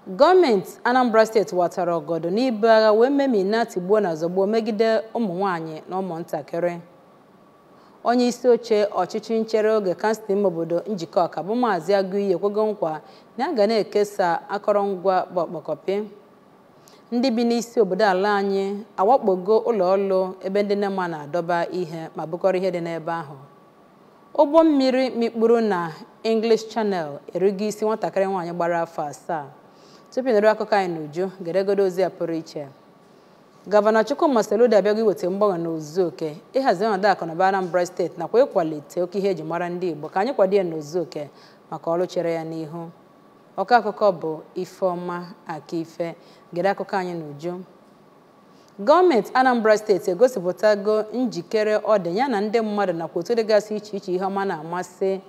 Gọọmenti Anambra Steeti watara ọgọdọ n'ibu agha wee memina tigbuo na zọgbuo megide ụmụ nwaanyị na ụmụntakịrị. Onye isi oche ọchịchị nchere oge kansụl ime obodo Njikọka bụ Maazị Agụiyi ekwego nkwa na a ga na-ekesa akọrọngwa bụ ọkpọkọpị. Ndị bi n'isi obodo ala anyị awakpogo ụlọ ọrụ ebe ndị NEMA na-adọba ihe ma bukọrọ ihe dị n'ebe ahụ. Ụgbọ mmiri mikpuru na English Channel erigo isi nwatakịrị nwaanyị gbara afọ 7. Tupu nụrụ akụkọ anyị n'uju, geregodo ozi a pụrụ iche. Gọvanọ Chukwuma Soludo abịago iweta mgbanwe n'Ozuoke, ịhazi ọnọdụ akụnụba Anambra Steeti nakwa ịkwalite oke ihe eji mara ndị Igbo. Ka anyị kwado ya n'Ozuoke maka ọrụ chere ya n'ihu. Ọkọ akụkọ bụ Ifeọma Akife. Gere akụkọ anyị n'uju. Gọọmenti Anambra Steeti egosipụtago njikere ọ dị ya na ndị mmadụ nakwa otu dịgasị iche iche ihe ọma na-amasị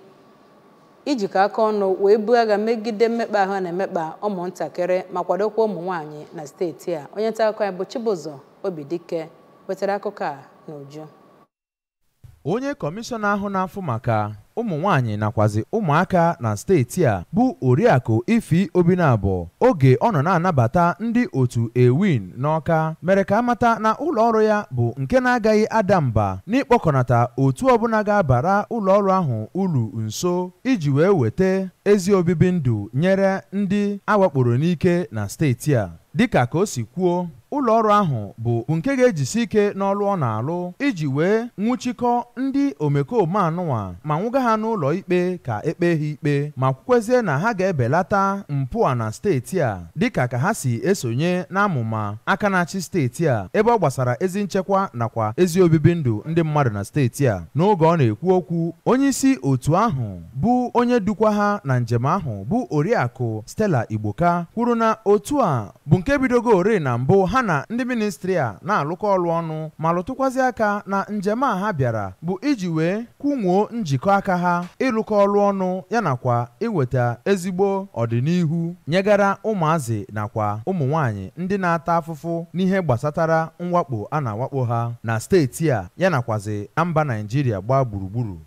ijikọ aka ọnụ wee buo agha megide mmekpa ahụ na-emekpa ụmụntakịrị ma kwadokwa ụmụ nwaanyị na steeti a. Onye nta akụkọ anyị bụ Chibụzọ Obidike wetara akụkọ a n'uju. Onye kọmishọna ahụ na-afụ maka ụmụ nwaanyị nakwazi ụmụaka na steeti a bụ Oriakụ Ifi Obinabo, oge ọ nọ na-anabata ndị otu Ewin n'Ọka, mere ka amata na ụlọọrụ ya bụ nke na-agaghị ada mba n'ịkpọkọnata otu ọbụla ga-abara ụlọọrụ ahụ uru nso iji wee weta ezi obibi ndụ nyere ndị awakporo n'ike na steeti a. Dịka ka o si kwuo, ụlọọrụ ahụ bụ nke ga-ejisi ike n'ọrụ ọ na-alụ iji wee nwụchikọ ndị omekome anụnwa ma nwụga ha n'ụlọ ikpe ka ekpe ha ikpe, ma kwukwezie na ha ga-ebelata mpụ a na steeti a dịka ka ha si esonye n'amụma aka na-achị steeti a ebe ọ gbasara ezi nchekwa nakwa ezi obibi ndụ ndị mmadụ na steeti a. N'oge ọ na-ekwu okwu, onyeisi otu ahụ bụ onye dukwa ha na njem ahụ bụ Oriakụ Stella Igboka kwuru na otu a bụ nke bidogo ore na mbụ ha na ndị ministri a na-alụkọ ọrụ ọnụ ma lụtụkwazị aka na njem a ha bịara bụ iji wee kwunwuo njikọ aka ha ịlụkọ ọrụ ọnụ ya nakwa iweta ezigbo ọdịnihu nyegara ụmụazị nakwa ụmụ nwaanyị ndị na-ata afụfụ n'ihe gbasatara mwakpo a na-awakpo ha na steeti a ya nakwazi na mba Naijiria gbaa gburugburu.